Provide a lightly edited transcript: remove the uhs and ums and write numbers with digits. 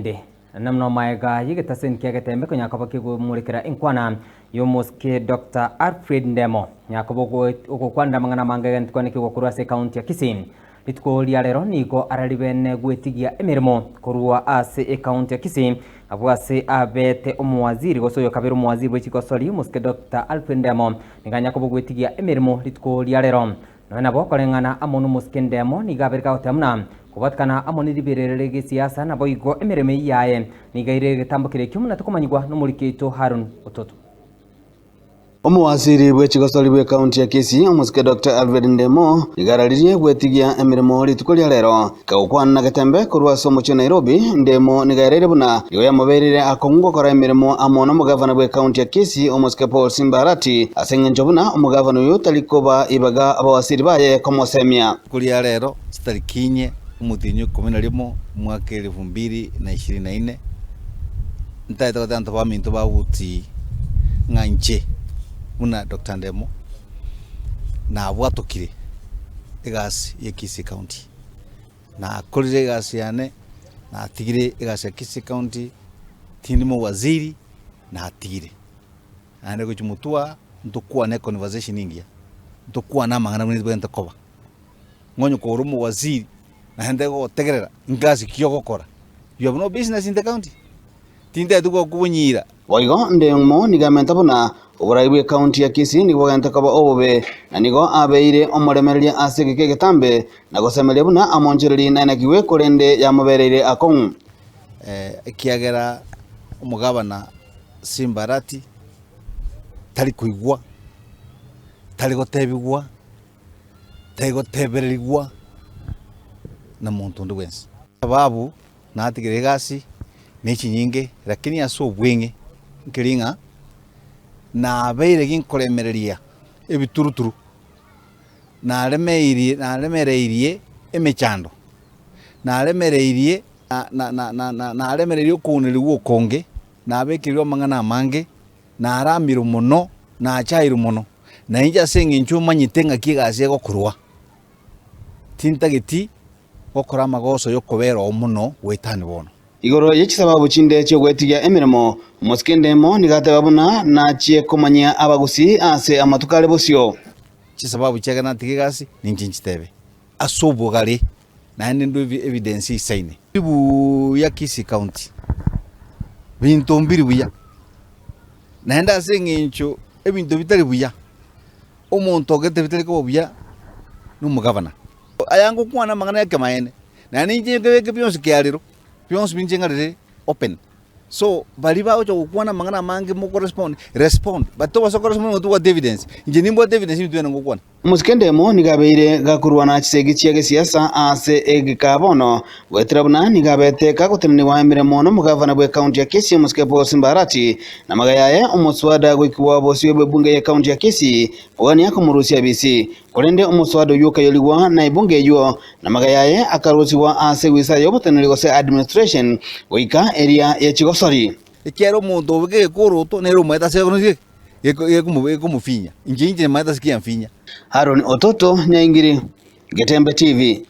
binde. Namna maega y'egetaseni kia Getembe konya koba kegomorekera enkwana y'omosike Doctor Alfred Ndemo nyakoba ogokwanera amang'ana amange egento kwanekigwa korwa ase ekaunti ya Kisii. Rituko ria rero nigo araribene gwetigia emeremo korwa ase ekaunti ya Kisii abwo ase abete omowaziri gose oyokabere omowaziri bwe chigosori omosike Doctor Alfred Ndemo nigo anyakoba ogwetigia emeremo rituko ria rero. Nonya nabo koreng'ana amo nomosike Ndemo nigo abereke agoteba buna kobwatekana amo neriberera ri'egesiasa naboigo emeremo eyio yaye nigo eire egetambo keria ekio buna tokomanyigwa nomoriki oito Haron Ototo. Omowaziri bwe chigosori bwe county ya Kisii omosike Doctor Alfred Ndemo nigo araririe gwetigia emeremo rituko ria rero. Kagokwana na Getembe korwa ase omochie o Nairobi, Ndemo nigo aereire buna nigo yamobereire akong'u gokora emeremo amo nomogavana bwe county ya Kisii omosike Paul Simba Arati ase engencho buna omogavana oyio tari koba ibaga abawasiri baye komosemia. Rituko ria rero chitariki inye omotienyi o ikomi na rimo omwaka elifu mbili na ishirini na ine, Ntaete goteba abanto baminto ba Gusii ng'a inche buna Doctor Ndemo nabwatokire egasi ya Kisii County. Nakorire egasi yane, natigire egasi ya Kisii County, tindi mowaziri, natigire. Naende gochia motwe aa, ntokwane econversation engiya, ntokwane amang'ana buna tobwenerete koba. Ng'onye kore omowaziri, naende gotegerera ngasi ki ogokora, you have no business in the county, tintagete gokobonyira. Boigo ndemo nigo amenta buna oborai bw'ecounty ya Kisii nigo bogente koba obobe, na nigo abeire omoremereria ase egeka egetambe, na gosemeria buna amonchereri naenekigwe korende yamobereire akong'u. Ekiagera omogabana Simbarati tari koigwa, tari gotebigwa. Taigotebererigwa na monto onde bwensi. Sababu natigire egasi ne chinyinge, lakini ase obweng'e nkeri ng'a nabeire ginkoremereria ebituruturu, naremeirie naremereirie emechando, naremereirie na na na naremereirie okounerigwa okonge, nabekeirwe amang'ana amange. Naramirwe mono, nachairwe mono, na inche ase engencho manyete ng'aki egasi egokorwa, tintageti gokora amagoso y'okobera oo mono goetania bono. Igoro ye chisababu chinde chi'ogwetigia emeremo, omosike Ndemo nigo ateba buna nachie komanyia abagusii ase amatuko are bosio. Chisababu chiaye natiga egasi, ninche nchitebe ase obogare, naende ndue evidence eisaine. Buya Kisii County, binto mbiri buya, naende ase eng'encho ebinto bitari buya, omonto ogete bitari koba buya na omogavana. Aya ngokwana amang'ana ya ekemaene, naende inche nkebeke bionsi kiarero, bionsi binche ng'arere open. So baria bagocha gokwana amang'ana amange mokorespond, respond, but tobasa korespond ng'a tobwati evidence. Inche nimbwate evidence ebinto biane ngokwana. Omosike Ndemo nigo abeire gakorwana chisegi chia gesiasa ase egeka bono, goetera buna nigo abete kagotenenigwa emeremo nomogavana bw'ecounty ya Kisii omosike Paul Simba Arati, na magega yaye omoswada goikigwa bosio bw'ebunge y'ecounty ya Kisii kogania komorusia bisi. Korende omoswada oyio okayorigwa na ebunge eyio, na magega yaye akarusigwa ase ewisa y'oboteneneri gose administration goika eria ye chigosori. Ekiagera omonto obe gekoroto nere omaete ase gekomofinya, inche inche maete ase kiamfinya. Aaron Ototo, Nyaingiri, Getembe TV.